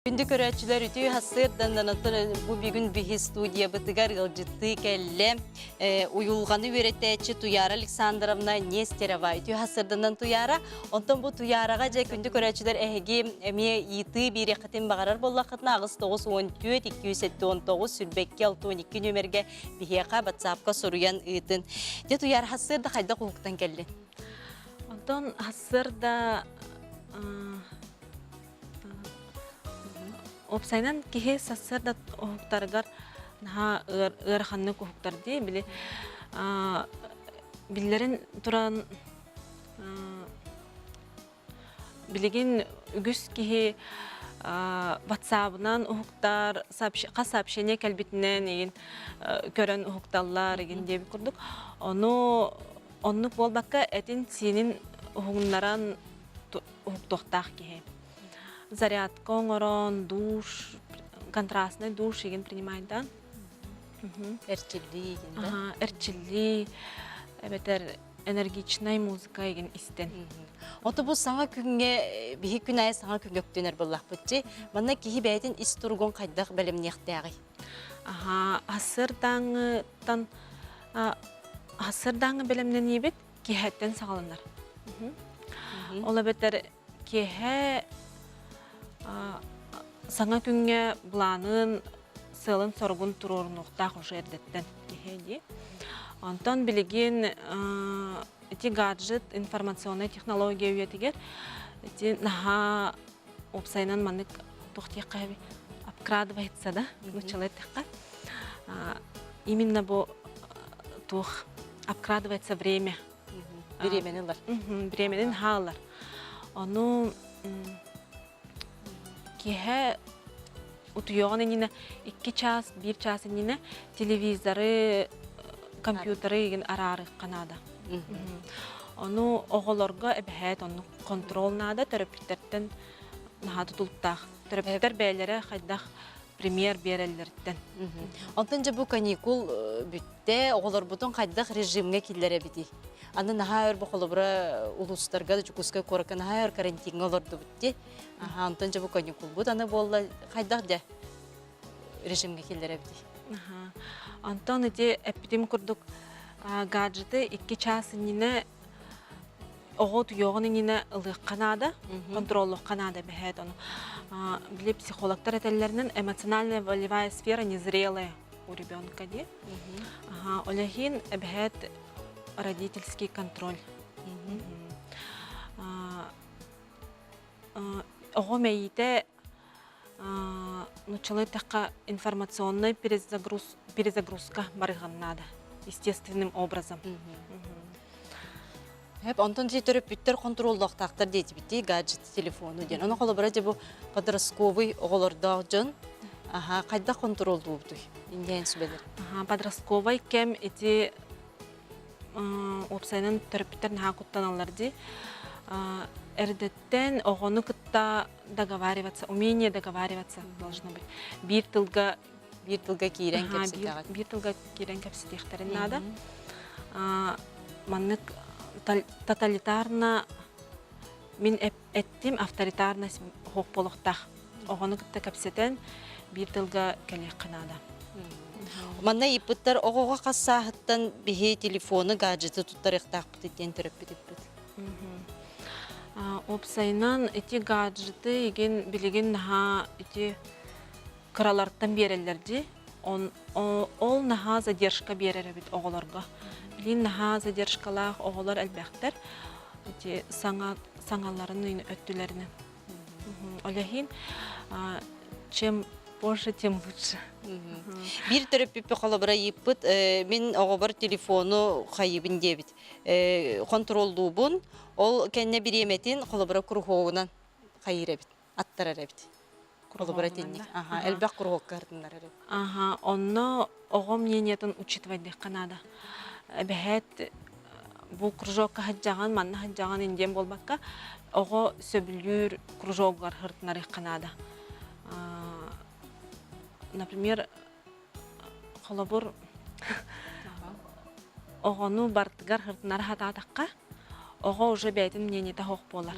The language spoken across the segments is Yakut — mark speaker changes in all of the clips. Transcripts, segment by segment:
Speaker 1: Күндү көрөөччүлэр үтүө сарсыарданнан оттон бу бүгүн биһи студиябытыгар ыалдьыттыы кэллэ. Уйулҕаны үөрэтээччи Туяра Александровна Нестерова. Үтүө сарсыарданнан Туяра. Онтон бу Туяраҕа дьэ күндү көрөөччүлэр эһиги эмиэ ыйытыы биэриэххитин баҕарар буоллаххытына 8 94 279 22 62 нүөмэргэ биһиэхэ WhatsApp-ка суруйан ыытын. Дьэ Туяра сарсыарда хайдах уһуктан кэллин?
Speaker 2: Онтон сарсыарда Уопсайынан киһи сарсыарда уһуктарыгар наһаа ыараханнык уһуктар дии. Били биллэрин туран билигин үгүс киһи ватсабынан уһуктар, хас сообщение кэлбитинэн игин көрөн уһукталлар игин диэбит курдук. Ону оннук буолбакка этин-сиинин уһугуннаран уһуктуохтаах киһи. Зарядка оҥорон, душ, контрастный душ игин принимайдан.
Speaker 1: Эрчиллии игин да?
Speaker 2: Эрчиллии, эбэтэр энергичнай музыка игин истэн.
Speaker 1: Ото бу саҥа күҥҥэ биһи күн аайы саҥа күҥҥэ үктэнэр буоллахпыт Манна киһи бэйэтин ис туругун хайдах бэлэмниэхтээҕий?
Speaker 2: Аха, сарсыардааҥҥыттан сарсыардааҥҥы бэлэмнэниибит киэһэттэн саҕаланар. Ол эбэтэр киэһэ саҥа күҥҥэ былаанын, сыалын-соругун туруорунуохтаах уже эрдэттэн киһи дии. Онтон билигин ити гаджет информационнай технология үйэтигэр ити наһаа уопсайынан маннык туох диэххэ обкрадывается да нууччалыы эттэххэ именно бу туох обкрадывается время.
Speaker 1: Бириэмэни ылар.
Speaker 2: Бириэмэнин хаалар. Ону киэһэ утуйуоҕун иннинэ 2 час, 1 час иннинэ телевизоры, компьютеры игин араарыахха наада. Ону оҕолорго эбэһээт оннук контрол наада, төрөппүттэртэн наһаа тутулуктаах. Төрөппүттэр бэйэлэрэ хайдах пример биэрэллэриттэн.
Speaker 1: Онтон дьэ бу каникул бүттэ, оҕолорбутун хайдах режимҥэ киллэрэбитий? Аны наһаа өр бу холобура улуустарга Дьокуускай куоракка наһаа өр карантиҥҥа олордубут дии. Аха, онтон дьэ бу каникулбут аны буолла хайдах дьэ режимҥэ киллэрэбитий?
Speaker 2: Аха. Онтон ити эппитим курдук гаджеты 2 час иннинэ оҕо утуйуоҕун иннинэ ылыахха наада, контроллуохха наада эбэһээт ону. Били психологтар этэллэринэн эмоциональная волевая сфера незрелая у ребенка дии. Ол иһин эбэһээт родительский контроль. Оҕо мэйиитэ нууччалыы эттэххэ информационный перезагрузка барыһан наада естественным образом.
Speaker 1: Эп, онтон дии төрөппүттэр хонтуруоллуохтаахтар диэтибиттии гаджет телефону диэн. Ону холобура дьэ бу подростковый оҕолордоох дьон аха хайдах хонтуруоллуубутуй? Инньээн сүбэлэр.
Speaker 2: Аха, подростковай кэм ити уопсайынан төрөппүттэр наһаа куттаналлар дии. Эрдэттэн оҕону кытта договариваться, умение договариваться должно быть. Биир тылга
Speaker 1: биир тылга киирэн кэпсэтэҕит.
Speaker 2: Биир тылга киирэн кэпсэтиэхтэрин наада. Маннык тоталитарно мин эттим авторитарность суох буолуохтаах. Оҕону кытта кэпсэтэн биир тылга кэлиэххэ наада.
Speaker 1: Манна ыйыппыттар оҕоҕо хас сааһыттан биһи телефону, гаджеты туттарыахтаахпыт диэн төрөппүт
Speaker 2: Уопсайынан ити гаджеты игин билигин наһаа ити кыралартан биэрэллэр дии. Ол наһаа задержка биэрэр эбит оҕолорго. Билигин наһаа задержкалаах оҕолор элбэхтэр. Ити саҥа саҥаларын өттүлэринэн. Ол иһин чем позже, тем лучше.
Speaker 1: Биир төрөппүппү холобура ыйыппыт, мин оҕобор телефону хайыбын диэбит. Хонтуруоллуубун, ол кэннэ бириэмэтин холобура куруһуогунан хайыыр эбит, аттарар эбит. Холобура итинник. Аха, элбэх куруһуокка ырытыннарар эбит.
Speaker 2: Аха, онно оҕо мнениетын учитывайдыахха наада. Эбэһээт бу кружокка сылдьаҕын, манна сылдьаҕын индиэн буолбакка, оҕо сөбүлүүр кружогугар сырытынарыахха наада. Например, холобур, оҕону бартыгар сырытынара сатаатахха, Оҕо уже бэйэтин мнениета суох буолар.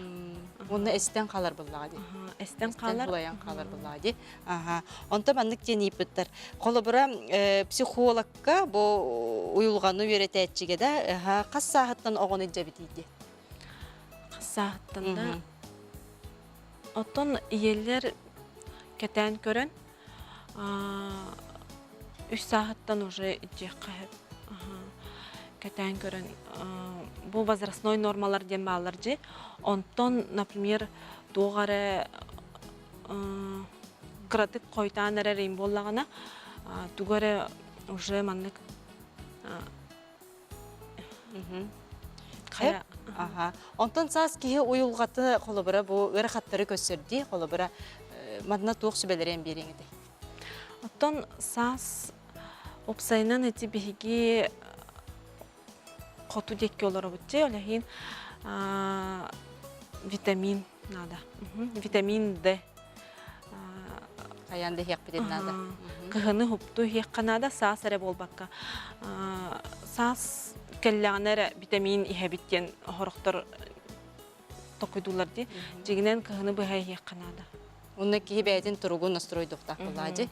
Speaker 1: Уонна эстэн хаалар буоллаҕа дии.
Speaker 2: Эстэн хаалар.
Speaker 1: Булайан хаалар буоллаҕа дии. Аха. Онто маннык диэн ииппиттэр. Холобура, психологка бу уйулҕаны үөрэтээччигэ да хас сааһыттан оҕону илдьэбитий дии?
Speaker 2: Хас сааһыттан да. Оттон ийэлэр кэтээн көрөн үс сааһыттан уже илдьиэххэ сөп. Кэтээн көрөн бу возрастной нормалар диэн бааллар дьи. Онтон, например, туох эрэ кыратык хойутаан эрэр им буоллаҕына, тугу эрэ уже маннык
Speaker 1: Хайа. Аха. Онтон саас киһи уйулҕаты холобура бу ыарахаттары көрсөрдүү холобура манна туох сүбэлэриэн биэриэҥ этэй?
Speaker 2: Оттон саас уопсайынан ити биһиги хоту диэки олоробут дии, ол иһин витамин надо. Витамин D.
Speaker 1: Хайаан да иһиэхпитин наада.
Speaker 2: Кыһыны хупту иһиэххэ наада, саас эрэ буолбакка. Саас кэллэҕинэ эрэ витамин иһэбит диэн хорохтор токуйдуулар дии. Дьиҥинэн кыһыны быһа иһиэххэ наада.
Speaker 1: Онно киһи бэйэтин туругун настройдуохтаах буоллаҕа дии.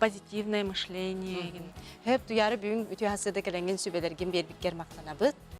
Speaker 2: Позитивное мышление.
Speaker 1: Хөп туйаары бүгүн үтүө хасыада кэлэҥҥин сүбэлэргин биэрбиккэр махтанабыт.